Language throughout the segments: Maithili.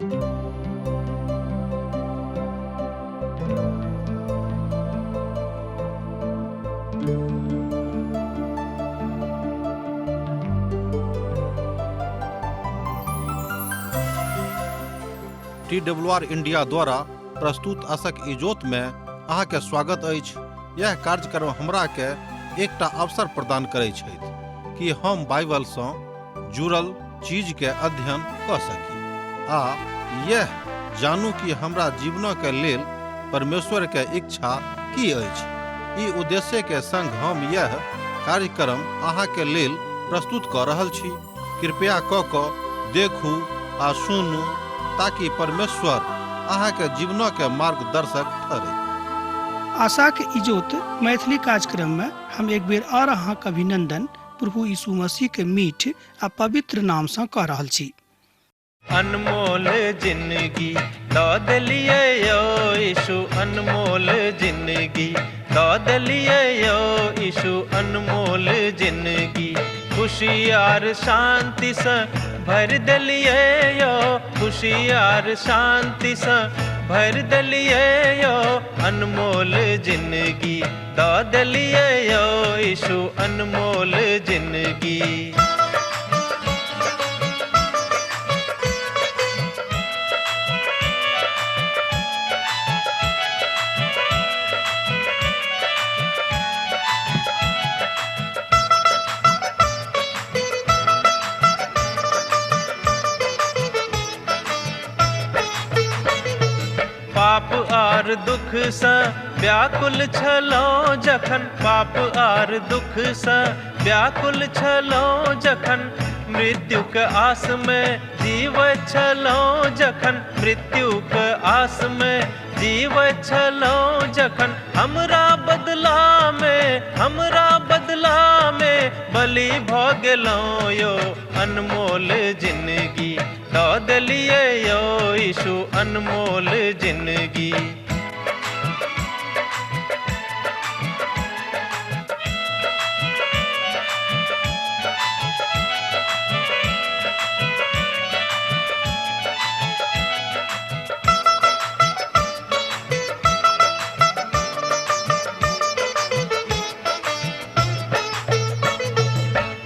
टी डब्ल्यू आर इंडिया द्वारा प्रस्तुत असक इजोत में अहाँके स्वागत अछि। यह कार्यक्रम हमरा के एकटा अवसर प्रदान करै छथि कि हम बाइबल सँ जुड़ल चीज के अध्ययन कऽ सकी आ यह जानू कि हमरा जीवनक के लेल परमेश्वर के इच्छा की अछि। ई उद्देश्य के संग हम यह कार्यक्रम अहाँ के लेल प्रस्तुत कऽ रहल छी। कृपया कऽ कऽ देखू आ सुनू ताकि परमेश्वर अहाँ के जीवनक के मार्गदर्शक ठहरै। आशाक इजोत मैथिली कार्यक्रम में हम एक बेर और अहाँक अभिनंदन प्रभु यीशु मसीह के मीठ आ पवित्र नाम सँ कऽ रहल छी। अनमोल जिंदगी दऽ देलियै यौ यीशु, अनमोल जिंदगी दऽ देलियै यौ यीशु, अनमोल जिंदगी खुशी आर शांतिसँ भरि देलियै यौ, खुशी आर शांतिसँ भरि देलियै यौ, अनमोल जिंदगी दऽ देलियै यौ यीशु, अनमोल जिंदगी। पाप आर दुखसँ व्याकुल छलहुँ जखन, पाप आर दुखसँ व्याकुल छलहुँ जखन, मृत्युक आसमे जीवैत छलहुँ जखन, मृत्युक आसमे जीवैत छलहुँ जखन, हमरा बदलामे, हमरा बदलामे बलि भऽ गेलहुँ यौ, अनमोल जिंदगी दऽ देलियै यौ यीशु, अनमोल जिंदगी।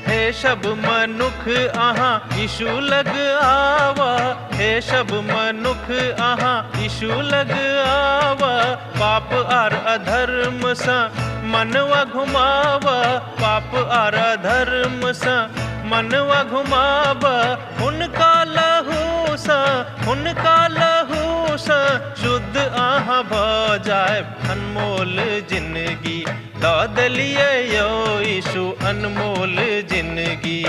हे सब मनुख अहाँ यीशु लग आवा, हे सब मनुख अहाँ यीशु लग आवा, पाप आर अधर्म सँ मनवा घुमावा, पाप आर अधर्म सँ मनवा घुमावा, हुनका लहू सँ, हुनका लहू सँ शुद्ध अहाँ भऽ जायब, अनमोल जिंदगी दऽ देलियै यौ यीशु, अनमोल जिंदगी।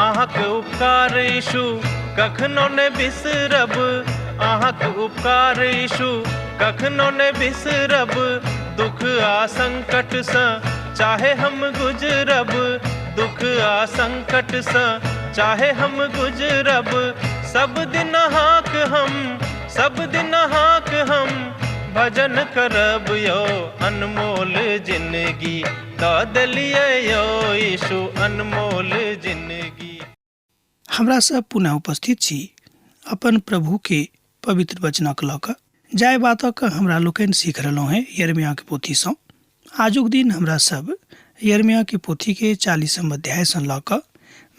अहाँक उपकार यीशु कखनो ने बिसरब, अहाँक उपकार यीशु कखनो ने बिसरब, दुख आ संकटसँ चाहे हम गुजरब, दुख आ संकटसँ चाहे हम गुजरब, सब दिन अहाँक हम, सब दिन अहाँक हम भजन करब यौ, अनमोल जिंदगी दऽ देलियै यौ यीशु, अनमोल जिंदगी। हमरा सब पुनः उपस्थित छी अपन प्रभु के पवित्र वचनक लऽ कऽ, जाहि बातक हमरा लोकनि सीख रहलहुँ हेँ यिर्मयाह के पोथीसँ। आजुक दिन हमरा सब यिर्मयाह के पोथी के 40 अध्यायसँ लऽ कऽ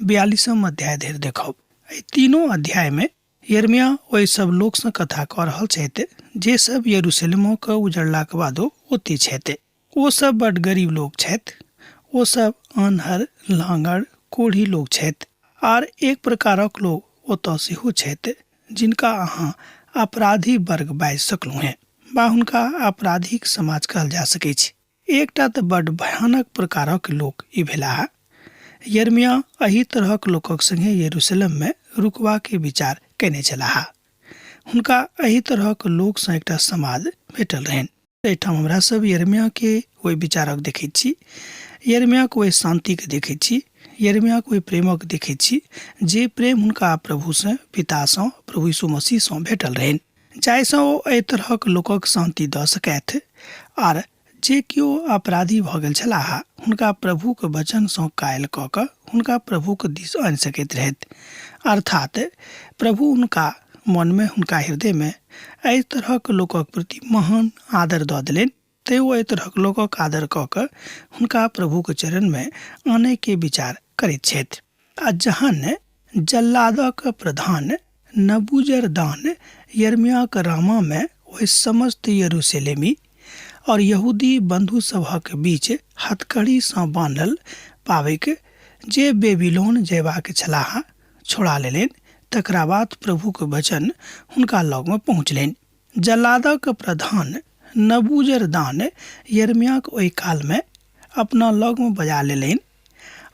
42 अध्याय धरि देखब। एहि तीनों अध्याय में यिर्मयाह ओहि सब लोकसँ कथा कऽ रहल छथि जे सब यरूशलेमोक उजड़लाक बादो ओतहि छथि। ओ सब बड गरीब लोक छथि। ओ सब आन्हर, लांगड़, कोढ़ी लोक छथि आर एक प्रकारक लोक ओतऽ सेहो छथि जिनका अहाँ अपराधी वर्ग बाजि सकलहुँ हेँ बा हुनका आपराधिक समाज कहल जा सकैछ। एकटा तऽ बड भयानक प्रकारक लोक ई भेलाह। यिर्मयाह एहि तरहक लोकक संगे यरूशलेम में रुकबाक विचार कयने छलाह। हुनका एहि तरहक लोक सँ एकटा समाद भेटल रहनि। एहिठाम हमरा सब यिर्मयाह के ओहि विचारक देखैत छी, यिर्मयाक ओहि शान्तिके देखैत छी, यिर्मयाक ओहि प्रेमक देखैत छी जे प्रेम हुनका प्रभुसँ, पितासँ, प्रभु यीशु मसीहसँ भेटल रहनि, जाहिसँ ओ एहि तरहक लोकक शान्ति दऽ सकथि आर जे केओ अपराधी भऽ गेल छलाह हुनका प्रभुक वचनसँ कायल कऽ कऽ हुनका प्रभुक दिस आनि सकैत रहथि। अर्थात प्रभु हुनका मनमे, हुनका हृदयमे एहि तरहक लोकक प्रति महान आदर दऽ देलनि, तेँ ओ एहि तरहक लोकक आदर कऽ कऽ हुनका प्रभुक चरणमे आनयके विचार करैत छथि। आ जहन जल्लादक प्रधान नबूजरदान यिर्मयाक रामामे ओहि समस्त यरूशलेमी और यहूदी बन्धु सभक बीच हथकड़ी सँ बान्हल पाबिक जे बेबिलोन जयबाक छलाह छोड़ा लेलनि, तकरा बाद प्रभुक वचन हुनका लग मे पहुँचलनि। जल्लादक प्रधान नबूजरदान यिर्मयाक ओहि काल मे अपना लग मे बजा लेलनि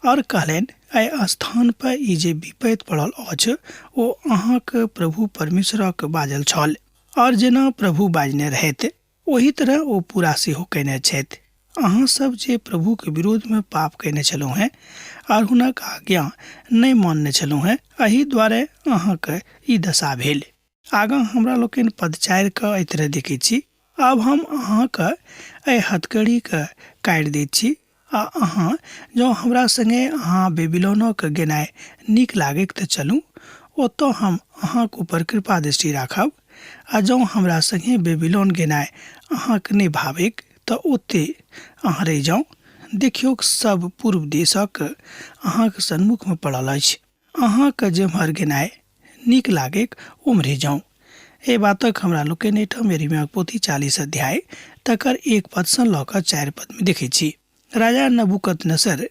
और कहलनि, एहि स्थान पर ई जे विपैत पड़ल अछि ओ अहाँक प्रभु परमेश्वरक बाजल छल, और जेना प्रभु बाजने रहथि ओही तरह ओ पूरा सेहो कयने छथि। अहाँ सब जे प्रभुक विरोध मे पाप कयने छलहुँ हेँ और हुनक आज्ञा नहि मानने छलहुँ हेँ, एहि द्वारे अहाँक ई दशा भेल। आगाँ हमरा लोकनि पद 4 के एहि तरह देखैत छी, आब हम अहाँक एहि हथकड़ीके काटि दैत छी आ अहाँ जँ हमरा संगे अहाँ बेबीलोनक गेनाइ नीक लागैक तऽ चलू, ओतऽ हम अहाँक ऊपर कृपा दृष्टि राखब, आ जँ हमरा संगे बेबीलोन गेनाइ अहाँक नहि भावैक तऽ ओतै अहाँ रहि जाउ। देखियौक, सब पूर्व देशक अहाँक सन्मुखमे पड़ल अछि। अहाँक जेम्हर गेनाइ नीक लागैक ओम्हरे जाउ। एहि बातक हमरा लोकनि एहिठाम यिर्मयाक पोथी 40 अध्याय तकर 1 पदसँ लऽ कऽ 4 पदमे देखैत छी। राजा नबूकदनेस्सर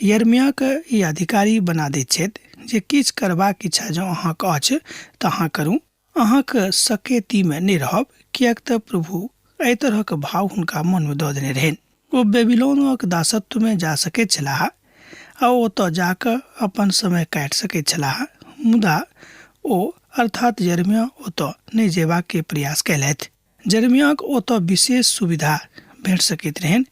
यिर्मयाक ई अधिकारी बना दैत छथि जे किछु करबाक इच्छा जँ अहाँक अछि तऽ अहाँ करू, अहाँक सकेतीमे नहि रहब, किएक तऽ प्रभु एहि तरहक भाव हुनका मनमे दऽ देने रहनि। ओ बेबीलोनक दासत्वमे जा सकैत छलाह आ ओतऽ जा कऽ अपन समय काटि सकैत छलाह, मुदा ओ अर्थात यिर्मयाह ओतऽ नहि जयबाक प्रयास कयलथि। यिर्मयाहक ओतऽ विशेष सुविधा भेट सकैत रहनि,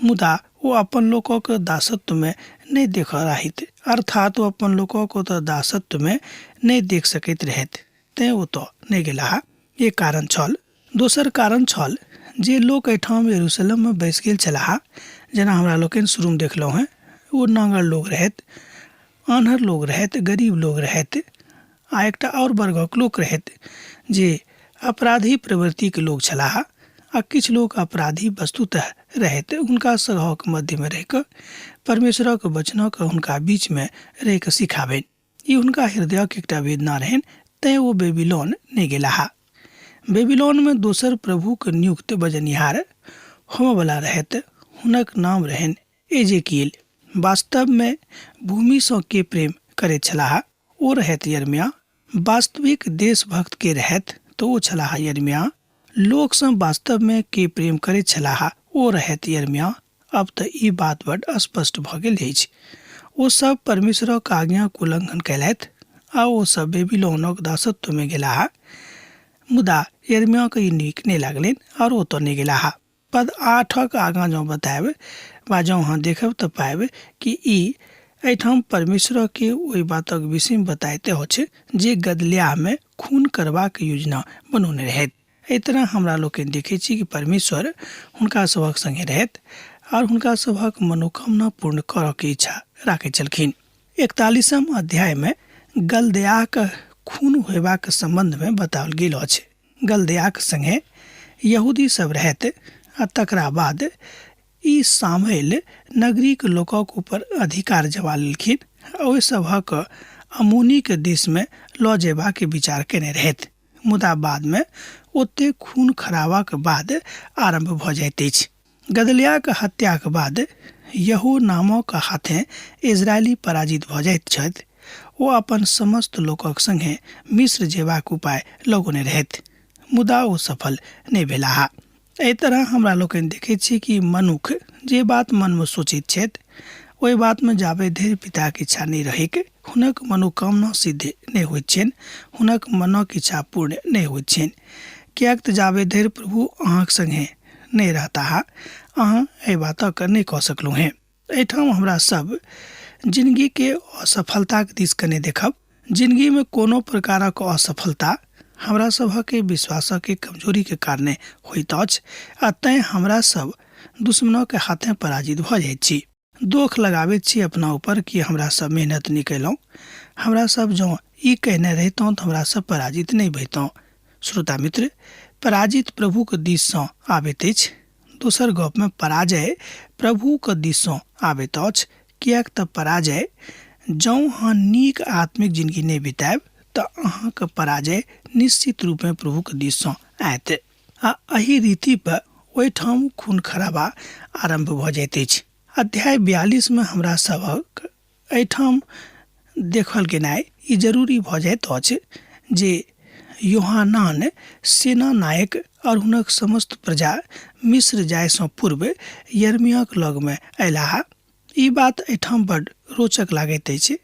मुदा ओ अपन लोकक दासत्वमे नहि देखऽ राहित, अर्थात ओ अपन लोकक ओतऽ दासत्वमे नहि देख सकैत रहथि, तेँ ओतऽ नहि गेलाह। एक कारण छल। दोसर कारण छल जे लोक एहिठाम यरूशलेममे बसि गेल छलाह, जेना हमरा लोकनि शुरूमे देखलहुँ हेँ, ओ नाङ्गर लोक रहथि, आन्हर लोक रहथि, गरीब लोक रहथि आ एकटा आओर वर्गक लोक रहथि जे अपराधी प्रवृत्तिके लोक छलाह आ किछु लोक अपराधी वस्तुतः रहथि। हुनका सभक मध्यमे रहि कऽ परमेश्वरक वचनक हुनका बीचमे रहि कऽ सिखाबनि, ई हुनका हृदयक एकटा वेदना रहनि, तेँ ओ बेबीलोन नहि गेलाह। बेबीलोनमे दोसर प्रभुक नियुक्त बजनिहार होमऽवला रहथि, हुनक नाम रहनि एजेकील। वास्तवमे भूमिसँ के प्रेम करैत छलाह, ओ रहथि यिर्मयाह। वास्तविक देशभक्त के रहथि तऽ ओ छलाह यिर्मयाह। लोकसँ वास्तवमे के प्रेम करैत छलाह, ओ रहथि यिर्मयाह। अब तऽ ई बात बड स्पष्ट भऽ गेल अछि। ओ सभ परमेश्वरक आज्ञाक उल्लंघन कयलथि आ ओ सभ बेबीलोनक दासत्वमे गेलाह। मुदा यिर्मयाहके ई नीक नहि लागलनि आओर ओतऽ नहि गेलाह। पद 8 आगाँ जँ बतायब वा जँ अहाँ देखब तऽ पायब कि ई एहिठाम परमेश्वरके ओहि बातक विषयमे बताइते अछि जे गदल्याहमे खून करबाक योजना बनौने रहथि। एहि तरह हमरा लोकनि देखैत छी कि परमेश्वर हुनका सभक संगे रहथि आओर हुनका सभक मनोकामना पूर्ण करऽके इच्छा राखैत छलखिन। 41 अध्यायमे गलदयाक खून होयबाक सम्बन्धमे बताओल गेल अछि। गलदयाक संगे यहूदी सब रहथि आ तकरा बाद ई सामुएल नगरीक लोकक ऊपर अधिकार जमा लेलखिन आ ओहि सभक अमोनीक देशमे लऽ जयबाक विचार केने रहथि, मुदा बादमे ओते खून खराबाक बाद आरम्भ भऽ जाइत अछि। गदल्याक हत्याक बाद यहो नामक हाथे इजरायली पराजित भऽ जाइत छथि। ओ अपन समस्त लोकक संगे मिस्र जेबाक उपाय लगौने रहथि, मुदा ओ सफल नहि भेलाह। एहि तरह हमरा लोकनि देखैत छी कि मनुख जे बात मनमे सोचैत छथि ओहि बातमे जाबे धरि पिताक इच्छा नहि रहैक हुनक मनोकामना सिद्ध नहि होइत छनि, हुनक मनक इच्छा पूर्ण नहि होइत छनि। किएक तऽ जाबे धरि प्रभु अहाँक संगे नहि रहताह, अहाँ एहि बातक नहि कऽ सकलहुँ हेँ। एहिठाम हमरा सब जिनगीके असफलताक दिस कने देखब। जिनगीमे कोनो प्रकारक असफलता हमरा सभके विश्वासके कमजोरीके कारणे होइत अछि आ तैँ हमरा सब दुश्मनके हाथे पराजित भऽ जाइत छी। दोख लगाबैत छी अपना ऊपर कि हमरा सब मेहनत नहि कयलहुँ, हमरा सब जँ ई कयने रहितहुँ तऽ हमरा सब पराजित नहि भइतहुँ। श्रोता मित्र, पराजित प्रभुक दिससँ आबैत अछि। दोसर गपमे पराजय प्रभुक दिससँ आबैत अछि, किएक तऽ पराजय जँ अहाँ नीक आत्मिक जिनगी नहि बितायब तऽ अहाँके पराजय निश्चित रूपमे प्रभुक दिससँ आयत। आ एहि रीति पर ओहिठाम खून खराबा आरम्भ भऽ जाइत अछि। अध्याय 42 मे हमरा सभक एहिठाम देखल गेनाइ ई जरूरी भऽ जाइत अछि जे योहानान सेना नायक और हुनक समस्त प्रजा मिस्र जायसँ पूर्व यर्मियाक लगमे अयलाह। ई बात एहिठाम बड रोचक लागैत अछि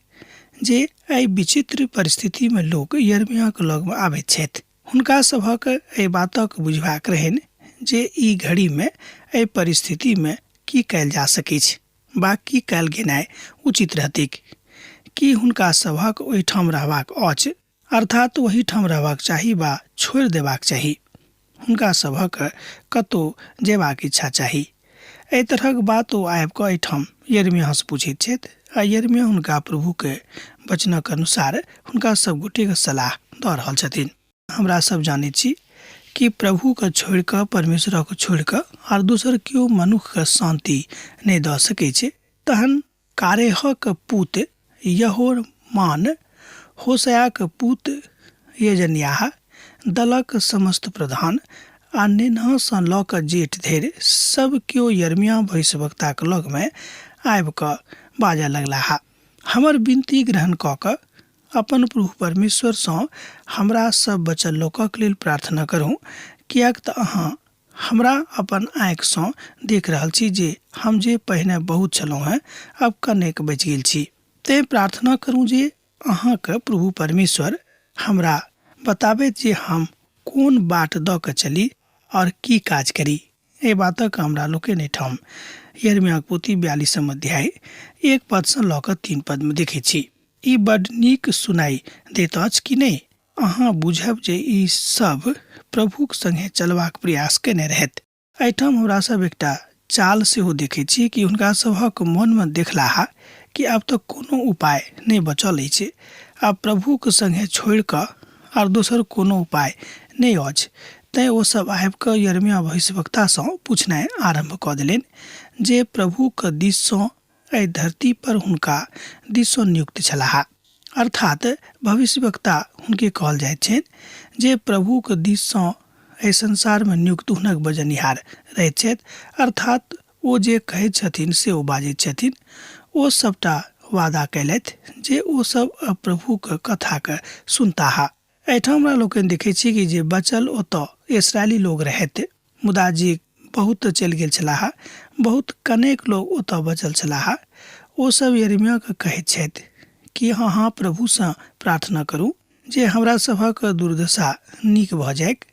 जे एहि विचित्र परिस्थितिमे लोक यर्मियाक लगमे आबैत छथि। हुनका सभक एहि बातक बुझबाक रहनि जे ई घड़ीमे एहि परिस्थितिमे की कयल जा सकैछ वा की कयल गेनाइ उचित रहतैक। की हुनका सभक ओहिठाम रहबाक अछि, अर्थात् ओहीठाम रहबाक चाही वा छोड़ि देबाक चाही? हुनका सभक कतहु जयबाक इच्छा चाही। एहि तरहक बात ओ आबि कऽ एहिठाम यिर्मयाहसँ पुछैत छथि आ यिर्मयाह हुनका प्रभुक वचनक अनुसार हुनका सभ गोटेक सलाह दऽ रहल छथिन। हमरा सभ जानैत छी कि प्रभुके छोड़ि कऽ, परमेश्वरक छोड़ि कऽ आर दोसर केओ मनुखके शान्ति नहि दऽ सकैत छै। तहन कारेहक पूत यहोमान, होशयाक पूत यजन्याह, दलक समस्त प्रधान आ नेन्हासँ लऽ कऽ जेठ धरि सभ केओ यिर्मयाह भविष्यद्वक्ताक लगमे आबि कऽ बाजऽ लगलाह, हमर विनती ग्रहण कऽ कऽ अपन प्रभु परमेश्वरसँ हमरा सभ बचल लोकक लेल प्रार्थना करू, किएक तँ अहाँ हमरा अपन आँखिसँ देख रहल छी जे हम जे पहिने बहुत छलहुँ हेँ, आब कनेक बचि गेल छी। तेँ प्रार्थना करू जे अहाँक प्रभु परमेश्वर हमरा बताबथि जे हम कोन बाट दऽ कऽ चली और की काज करी। एहि बातक हमरा लोकनि एहिठाम यिर्मयाहक पोथी 42 अध्याय 1 पदसँ लऽ कऽ 3 पदमे देखैत छी। ई बड्ड नीक सुनाइ दैत अछि कि नहि? अहाँ बुझब जे ई सभ प्रभुक संगे चलबाक प्रयास कयने रहथि। एहिठाम हमरा सब एकटा चाल सेहो देखैत छी कि हुनका सभक मनमे देखलाह कि आब तऽ कोनो उपाय नहि बचल अछि, आब प्रभुक संगे छोड़ि कऽ आर दोसर कोनो उपाय नहि अछि। तैँ ओ सभ आबि कऽ यिर्मयाह भविष्यवक्तासँ पुछनाइ आरम्भ कऽ देलनि जे प्रभुक दिससँ एहि धरती पर हुनका दिससँ नियुक्त छलाह। अर्थात भविष्यवक्ता हुनके कहल जाइत छनि जे प्रभुक दिससँ एहि संसारमे नियुक्त हुनक बजनिहार रहैत छथि, अर्थात ओ जे कहैत छथिन से ओ बाजैत छथिन। ओ सभटा वादा कयलथि जे ओ सभ प्रभुक कथाक सुनताह। एहिठाम हमरा लोकनि देखैत छी कि जे बचल ओतऽ इसराइली लोग रहथि, मुदा जे बहुत चलि गेल छलाह, बहुत कनेक लोग ओतऽ बचल छलाह। ओ सब यिर्मयाह के कहैत छथि कि अहाँ प्रभुसँ प्रार्थना करू जे हमरा सभक दुर्दशा नीक भऽ जाइक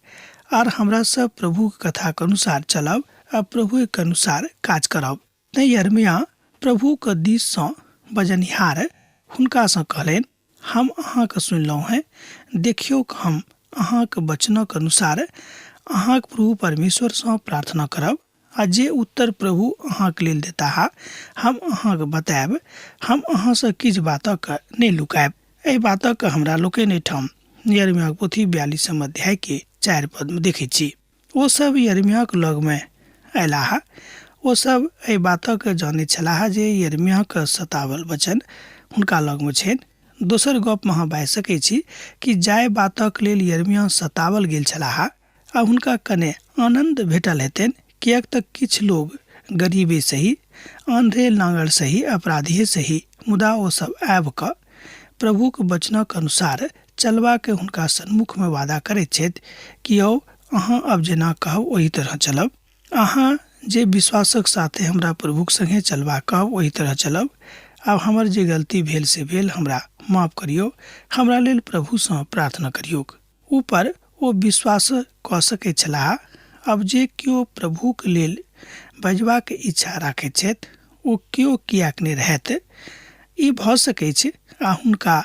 आर हमरा सब प्रभुक कथाक अनुसार चलब आ प्रभुक अनुसार काज करब। तैँ यिर्मयाह प्रभुक दिस सँ बजनिहार हुनकासँ कहलनि, हम अहाँक सुनलहुँ हेँ, देखियौक हम अहाँक वचनक अनुसार अहाँक प्रभु परमेश्वरसँ प्रार्थना करब आ जे उत्तर प्रभु अहाँक लेल देताह हम अहाँक बतायब। हम अहाँसँ किछु बातक नहि लुकायब। एहि बातक हमरा लोकनि एहिठाम यिर्मयाहक पोथी 42 अध्याय के 4 पदमे देखैत छी। ओ सब यिर्मयाहक लगमे अयलाह। ओ सब एहि बातक जानैत छलाह जे यिर्मयाहक सतावल वचन हुनका लगमे छनि। दोसर गपमे अहाँ बाजि सकैत छी कि जाहि बातक लेल यिर्मयाह सतावल गेल छलाह आ हुनका कने आनन्द भेटल हेतनि, किएक तऽ किछु लोग गरीबे सही, आन्हरे नांगड़ सही, अपराधिये सही, मुदा ओ सब आबि कऽ प्रभुक वचनक अनुसार चलबाक हुनका सन्मुखमे वादा करैत छथि कि यौ अहाँ अब जेना कहब ओही तरह चलब, अहाँ जे विश्वासक साथे हमरा प्रभुक संगे चलबाक कहब ओही तरह चलब। आब हमर जे गलती भेल से भेल, हमरा माफ करियौ, हमरा लेल प्रभुसँ प्रार्थना करियौक। ऊपर ओ विश्वास कऽ सकैत छलाह आब जे केओ प्रभुक लेल बजबाक इच्छा राखैत छथि ओ केओ किएक नहि रहथि, ई भऽ सकैछ आ हुनका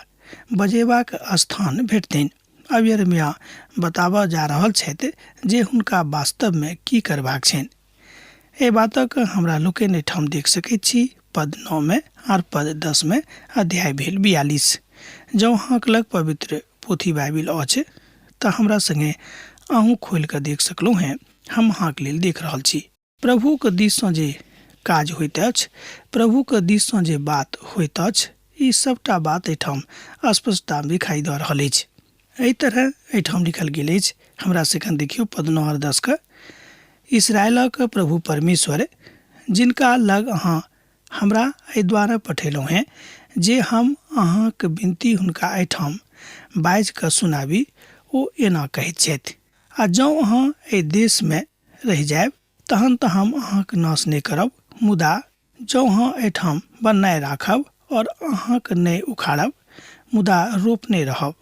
बजेबाक स्थान भेटतनि। आब यिर्मयाह बताबऽ जा रहल छथि जे हुनका वास्तवमे की करबाक छनि। एहि बातक हमरा लोकनि एहिठाम देख सकैत छी पद 9 मे आर पद 10 मे, अध्याय भेल 42। जँ अहाँक लग पवित्र पोथी बाइबिल अछि तऽ हमरा संगे अहूँ खोलि कऽ देख सकलहुँ हेँ। हम अहाँक लेल देख रहल छी। प्रभुक दिससँ जे काज होइत अछि, प्रभुक दिससँ जे बात होइत अछि, ई सभटा बात एहिठाम स्पष्टता दिखाई दऽ रहल अछि। एहि तरह एहिठाम लिखल गेल अछि। हमरा से एखन देखियौ पद 9 आओर 10 के, इसराइलक प्रभु परमेश्वर जिनका लग अहाँ हमरा एहि द्वारा पठेलहुँ हेँ जे हम अहाँक विनती हुनका एहिठाम बाजि कऽ सुनाबी, ओ एना कहैत छथि, आ जँ अहाँ एहि देशमे रहि जायब तहन तऽ हम अहाँक नाश नहि करब, मुदा जँ अहाँ एहिठाम बनाय राखब और अहाँक नहि उखाड़ब, मुदा रोपने रहब,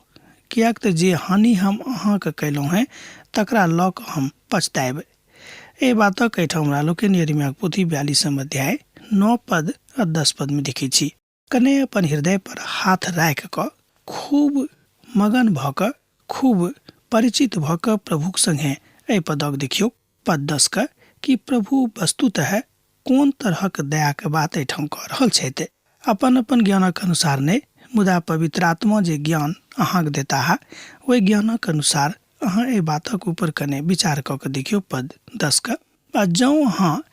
किएक तऽ जे हानि हम अहाँक कयलहुँ हेँ तकरा लऽ कऽ हम पछतायब। एहि बातक एहिठाम हमरा लोकनि यिर्मयाहक पोथी 42 अध्याय 9 पद आ 10 पदमे देखैत छी। कने अपन हृदय पर हाथ राखि कऽ खूब मगन भऽ कऽ, खूब परिचित भऽ कऽ प्रभुक संगे एहि पदक देखियौ, पद 10 के, कि प्रभु वस्तुतः कोन तरहक दयाक बात एहिठाम कऽ रहल छथि। अपन अपन ज्ञानक अनुसार नहि, मुदा पवित्र आत्मा जे ज्ञान अहाँक देताह ओहि ज्ञानक अनुसार अहाँ एहि बातक ऊपर कने विचार कऽ कऽ देखियौ पद 10 के। आ जँ अहाँ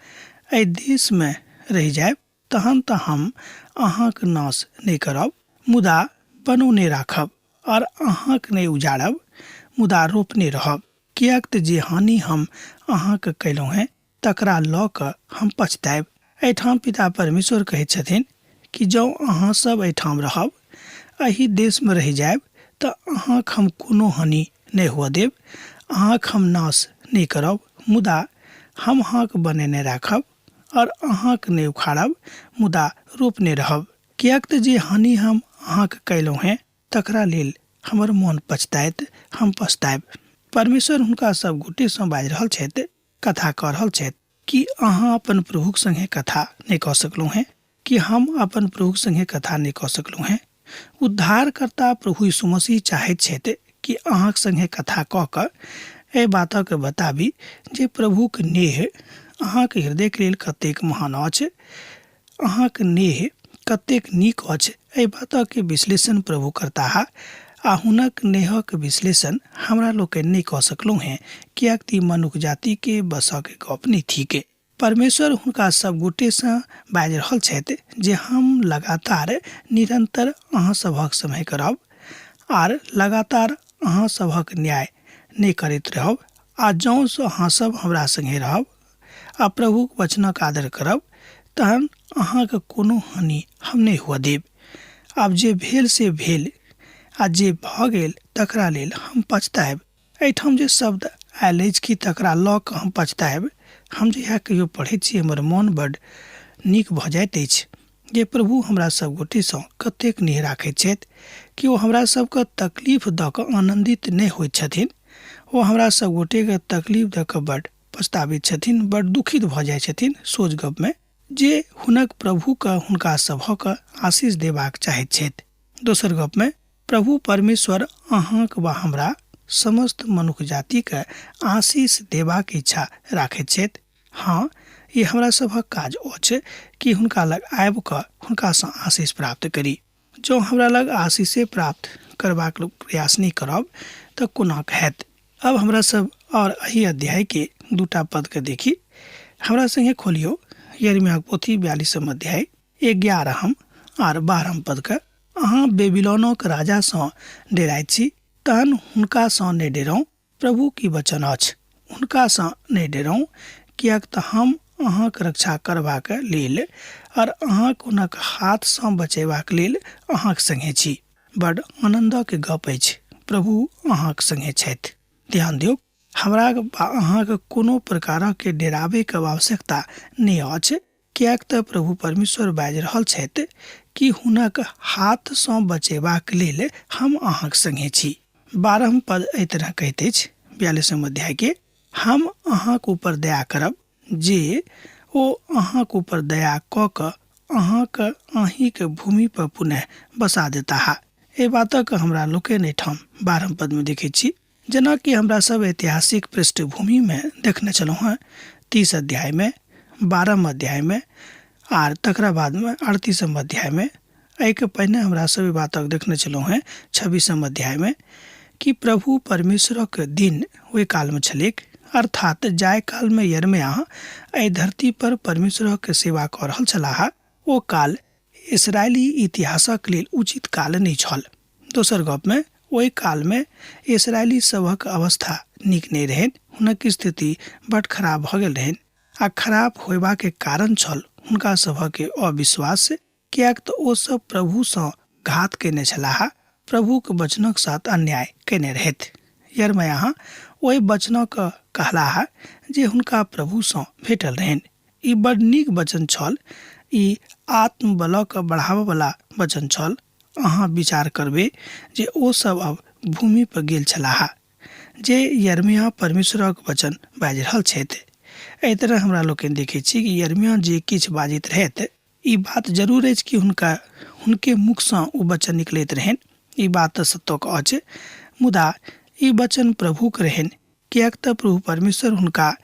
एहि देशमे रहि जायब तहन तऽ हम अहाँक नाश नहि करब, मुदा बनौने राखब, और अहाँक नहि उजाड़ब, मुदा रोपने रहब, किएक तऽ जे हानि हम अहाँक कयलहुँ हेँ तकरा लऽ कऽ हम पछतायब। एहिठाम पिता परमेश्वर कहैत छथिन कि जँ अहाँ सब एहिठाम रहब, एहि देशमे रहि जायब, तऽ अहाँक हम कोनो हानि नहि हुअ देब, अहाँक हम नाश नहि करब, मुदा हम अहाँक बनेने राखब और अहाँक नहि उखाड़ब, मुदा रोपने रहब, किएक तऽ जे हानि हम अहाँक कयलहुँ हेँ तकरा लेल हमर मोन पछतायत, हम पछतायब। परमेश्वर हुनका सब गोटेसँ बाजि रहल छथि, कथा कऽ रहल छथि। की अहाँ अपन प्रभुक संगे कथा नहि कऽ सकलहुँ हेँ? की हम अपन प्रभुक संगे कथा नहि कऽ सकलहुँ हेँ? उद्धारकर्ता प्रभु यीशु मसीह चाहैत छथि कि अहाँक संगे कथा कऽ कऽ एहि बातक बताबी जे प्रभुक नेह अहाँक हृदयके लेल कतेक महान अछि, अहाँक नेह कतेक नीक अछि। एहि बातक विश्लेषण प्रभु करताह आ हुनक नेहक विश्लेषण हमरा लोकनि नहि कऽ सकलहुँ हेँ, किएक तऽ ई मनुख जातिके बसक गप नहि थिक। परमेश्वर हुनका सब गोटेसँ बाजि रहल छथि जे हम लगातार निरन्तर अहाँ सभक समय करब आर लगातार अहाँ सभक न्याय नहि करैत रहब, आ जँ अहाँ सब हमरा संगे रहब आ प्रभुक वचनक आदर करब तहन अहाँके कोनो हानि हम नहि हुअ देब। आब जे भेल से भेल आ जे भऽ गेल तकरा लेल हम पछतायब। एहिठाम जे शब्द आयल अछि कि तकरा लऽ कऽ हम पछतायब, हम जहिया कहियो पढ़ैत छी हमर मोन बड्ड नीक भऽ जाइत अछि जे प्रभु हमरा सब गोटेसँ कतेक नेह राखैत छथि कि ओ हमरा सबके तकलीफ दऽ कऽ आनन्दित नहि होइत छथिन, ओ हमरा सब गोटेके तकलीफ दऽ कऽ बड्ड पछताबैत छथिन, बड्ड दुखित भऽ जाइ छथिन सोझ गपमे जे हुनक प्रभुके हुनका सभक आशीष देबाक चाहैत छथि। दोसर गपमे प्रभु परमेश्वर अहाँक वा हमरा समस्त मनुख जातिके आशीष देबाक इच्छा राखैत छथि। हँ, ई हमरा सभक काज अछि कि हुनका लग आबि कऽ हुनकासँ आशीष प्राप्त करी। जँ हमरा लग आशीषे प्राप्त करबाक प्रयास नहि करब तऽ कोना हैत? अब हमरा सब और एहि अध्याय के दूटा पद के देखी। हमरा संगे खोलियो यिर्मयाह पोथी 42 अध्याय 11 आर 12 पद के। अहाँ बेबीलोनक राजासँ डेराइत छी, तहन हुनकासँ नहि डेराउ, प्रभु की वचन अछि, हुनकासँ नहि डेराउ, किएक तऽ हम अहाँक रक्षा करबाक लेल और अहाँक हुनक हाथसँ बचेबाक लेल अहाँक संगे छी। बड आनन्दक गप अछि, प्रभु अहाँक संगे छथि। ध्यान दियौ, हमरा वा अहाँक कोनो प्रकारक डेराबैक आवश्यकता नहि अछि, किएक तऽ प्रभु परमेश्वर बाजि रहल छथि कि हुनक हाथसँ बचेबाक लेल हम अहाँक संगे छी। 12 पद एहि तरह कहैत अछि 42 अध्याय के, हम अहाँक ऊपर दया करब जे ओ अहाँक ऊपर दया कऽ कऽ अहाँक अहीँके भूमि पर पुनः बसा देताह। एहि बातक हमरा लोकनि एहिठाम 12 पदमे देखैत छी। जेनाकि हमरा सब ऐतिहासिक पृष्ठभूमिमे देखने छलहुँ हेँ 30 अध्यायमे, 12 अध्यायमे आर तकरा बादमे 38 अध्यायमे। एहिके पहिने हमरा सब ई बातक देखने छलहुँ हेँ 26 अध्यायमे कि प्रभु परमेश्वरक दिन ओहि कालमे छलैक, अर्थात जाहि कालमे यिर्मयाह एहि धरती पर परमेश्वरक सेवा कऽ रहल छलाह ओ काल इसराइली इतिहासक लेल उचित काल नहि छल। दोसर गपमे ओहि कालमे इसराइली सभक अवस्था नीक नहि रहनि, हुनक स्थिति बड खराब भऽ गेल रहनि आ खराब होयबाक कारण छल हुनका सभक अविश्वास, किएक तऽ ओ सब प्रभुसँ घात कयने छलाह, प्रभुक वचनक साथ अन्याय कयने रहथि। यिर्मयाह ओहि वचनक कहलाह जे हुनका प्रभुसँ भेटल रहनि। ई बड नीक वचन छल, ई आत्मबलक बढ़ाबऽ वला वचन छल। अहाँ विचार करबै जे ओ सब अब भूमि पर गेल छलाह जे यिर्मयाह परमेश्वरक वचन बाजि रहल छथि। एहि तरह हमरा लोकनि देखैत छी कि यिर्मयाह जे किछु बाजैत रहथि, ई बात जरूर अछि कि हुनका हुनके मुखसँ ओ वचन निकलैत रहनि, ई बात तऽ सत्यक अछि, मुदा ई वचन प्रभुक रहनि, किएक तऽ प्रभु परमेश्वर हुनका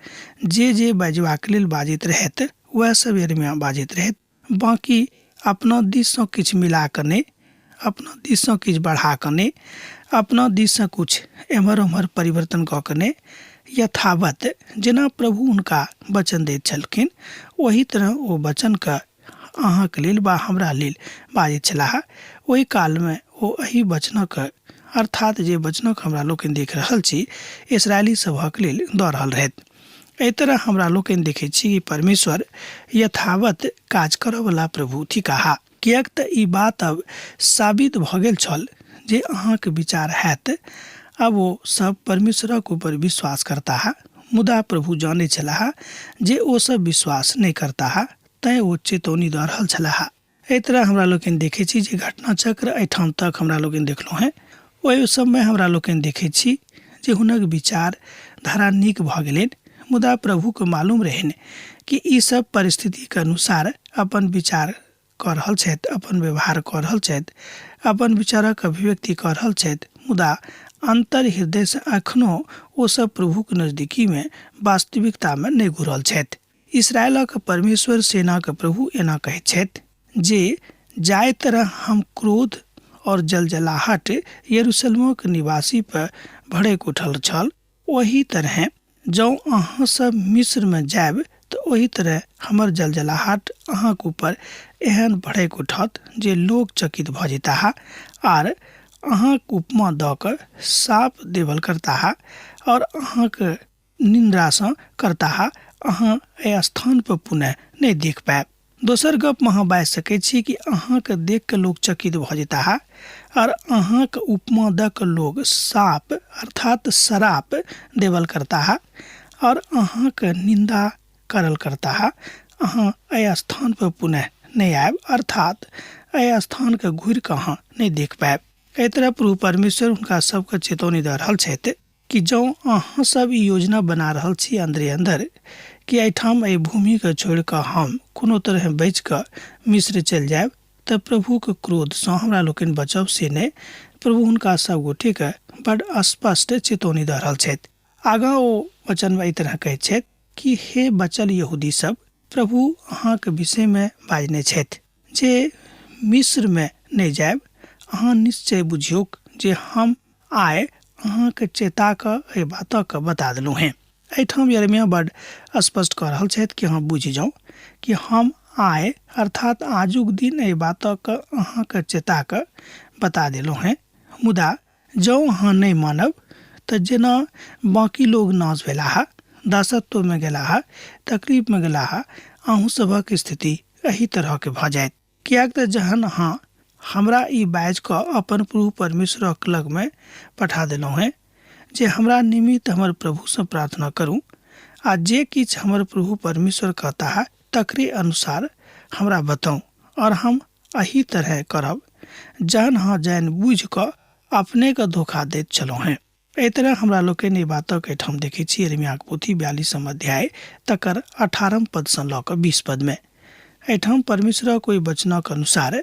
जे जे बजबाक लेल बाजैत रहथि वएह सब यिर्मयाह बाजैत रहथि, बाँकी अपना दिससँ किछु मिला कऽ नहि, अपना दिससँ किछु बढ़ा कऽ नहि, अपना दिससँ किछु एम्हर ओम्हर परिवर्तन कऽ कऽ नहि, यथावत जेना प्रभु हुनका वचन दैत छलखिन ओही तरह ओ वचनके अहाँके लेल वा हमरा लेल बाजैत छलाह। ओहि कालमे ओ एहि वचनक, अर्थात जे वचनक हमरा लोकनि देख रहल छी, इसराइली सभक लेल दऽ रहल रहथि। एहि तरह हमरा लोकनि देखैत छी कि परमेश्वर यथावत काज करऽवला प्रभु थिकाह। किएक तऽ ई बात अब साबित भऽ गेल छल जे अहाँक विचार हैत, आब ओ सब परमेश्वरक ऊपर विश्वास करताह, मुदा प्रभु जानैत छलाह जे ओ सब विश्वास नहि करताह, तैँ ओ चेतौनी दऽ रहल छलाह। एहि तरह हमरा लोकनि देखैत छी जे घटना चक्र एहिठाम तक हमरा लोकनि देखलहुँ हेँ। ओहि सबमे हमरा लोकनि देखैत छी जे हुनक विचार धारा नीक भऽ गेलनि, मुदा प्रभुके मालूम रहनि कि ई सब परिस्थितिके अनुसार अपन विचार कऽ रहल छथि, अपन व्यवहार कऽ रहल छथि, अपन विचारक अभिव्यक्ति कऽ रहल छथि, मुदा अन्तर हृदयसँ एखनो ओ सब प्रभुक नजदीकीमे वास्तविकतामे नहि घुरल छथि। इसराइलक परमेश्वर सेनाक प्रभु एना कहैत छथि जे जाहि तरह हम क्रोध और जलजलाहट यरूशलेमक निवासी पर भड़कि उठल छल, ओही तरहे जँ अहाँ सब मिस्रमे जायब तऽ ओही तरह हमर जलजलाहट अहाँक ऊपर एहन भड़कि उठत जे लोक चकित भऽ जेताह आर अहाँक उपमा दऽ कऽ साप देबल करताह और अहाँक निन्द्रासँ करताह, अहाँ एहि स्थान पर पुनः नहि देख पायब। दोसर गपमे अहाँ बाजि सकै छी कि अहाँके देख कऽ लोक चकित भऽ जेताह आर अहाँके उपमा दऽ कऽ लोक साप अर्थात श्राप देबल करताह और अहाँके निन्दा करल करताह। अहाँ एहि स्थान पर पुनः नहि आयब, अर्थात एहि स्थानके घुरि कऽ अहाँ नहि देख पायब। एहि तरह प्रभु परमेश्वर हुनका सबके चेतौनी दऽ रहल छथि कि जँ अहाँ सब ई योजना बना रहल छी अन्दरे अन्दर कि एहिठाम एहि भूमिके छोड़ि कऽ हम कोनो तरहे बचि कऽ मिस्र चलि जायब, तऽ प्रभुक क्रोधसँ हमरा लोकनि बचब से नहि। प्रभु हुनका सब गोटेके बड स्पष्ट चेतौनी दऽ रहल छथि। आगाँ ओ वचनमे एहि तरह कहैत छथि कि हे बचल यहूदी सब, प्रभु अहाँक विषयमे बाजने छथि जे मिस्रमे नहि जायब। अहाँ निश्चय बुझियौक जे हम आइ अहाँके चेता कऽ एहि बातके बता देलहुँ हेँ। एहिठाम यिर्मयाह बड स्पष्ट कऽ रहल छथि कि अहाँ बुझि जाउ कि हम आइ अर्थात आजुक दिन एहि बातके अहाँके चेता कऽ बता देलहुँ हेँ, मुदा जँ अहाँ नहि मानब तऽ जेना बाँकी लोग नाश भेलाह, दासत्वमे गेलाह, तकलीफमे गेलाह, अहूँ सभक स्थिति एही तरहके भऽ जायत। किएक तऽ जहन अहाँ हमरा ई बाजि कऽ अपन प्रभु परमेश्वरक लगमे पठा देलहुँ हेँ जे हमरा निमित्त हमर प्रभुसँ प्रार्थना करू आ जे किछु हमर प्रभु परमेश्वर कहताह तकरे अनुसार हमरा बताउ और हम एही तरहे करब, जहन अहाँ जानि बुझि कऽ अपनेके धोखा दैत छलहुँ हेँ। एहि तरह हमरा लोकनि एहि बातक एहिठाम देखैत छी यिर्मयाक पोथी 42म अध्याय तकर 18म पदसँ लऽ कऽ 20 पदमे। एहिठाम परमेश्वरक ओहि वचनक अनुसार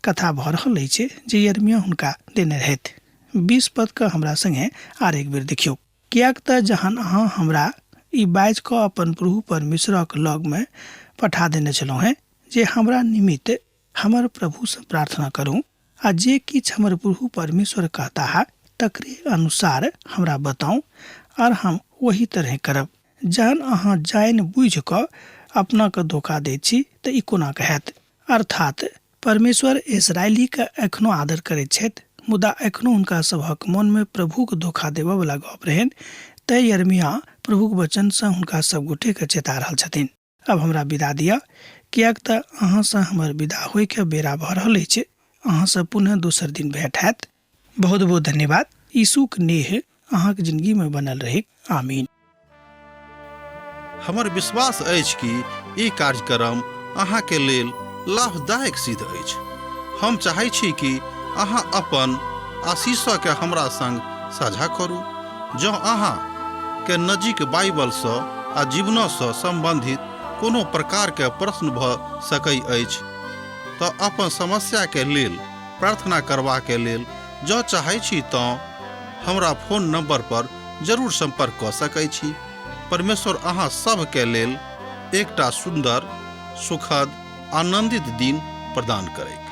कथा भऽ रहल अछि जे यिर्मयाह हुनका देने रहथि। 20 पदके हमरा संगे आर एक बेर देखियौ। किएक तँ जहन अहाँ हमरा ई बाजि कऽ अपन प्रभु परमेश्वरक लगमे पठा देने छलहुँ हेँ जे हमरा निमित्त हमर प्रभुसँ प्रार्थना करू आ जे किछु हमर प्रभु परमेश्वर कहताह तकरे अनुसार हमरा बताउ आर हम ओही तरहें करब। जहन अहाँ जानि बुझि कऽ अपनाकेँ धोखा दैत छी तँ ई कोना कऽ हैत? अर्थात् परमेश्वर इस्राएलीक एखनो आदर करैत छथि, मुदा एखनो हुनका सभक मोन मे प्रभुक धोखा देबऽ वला गप रहनि, तेँ यिर्मयाह प्रभुक वचन सँ हुनका सभ गोटे केँ चेता रहल छथिन। आब हमरा विदा दिअ, किएक तँ अहाँ सँ हमर विदा होय के बेरा भऽ रहल अछि। अहाँ सँ पुनः दोसर दिन भेंट हैत। बहुत बहुत धन्यवाद। यीशुक नेह अहाँक जिंदगी में बनल रहैक। आमीन। हमर विश्वास अछि कि ई कार्यक्रम अहाँके लेल लाभदायक सिद्ध अछि। हम चाहै छी कि अहाँ अपन आशीषके हमरा संग साझा करू। जँ अहाँ के नजीक बाइबलसँ आ जीवनसँ सम्बन्धित कोनो प्रकारके प्रश्न भऽ सकै अछि तऽ अपन समस्याके लेल प्रार्थना करबाके लेल जँ चाहै छी तँ हमरा फोन नंबर पर जरूर संपर्क कऽ सकै छी। परमेश्वर अहाँ सभके लेल एकटा सुन्दर, सुखद, आनंदित दिन प्रदान करैक।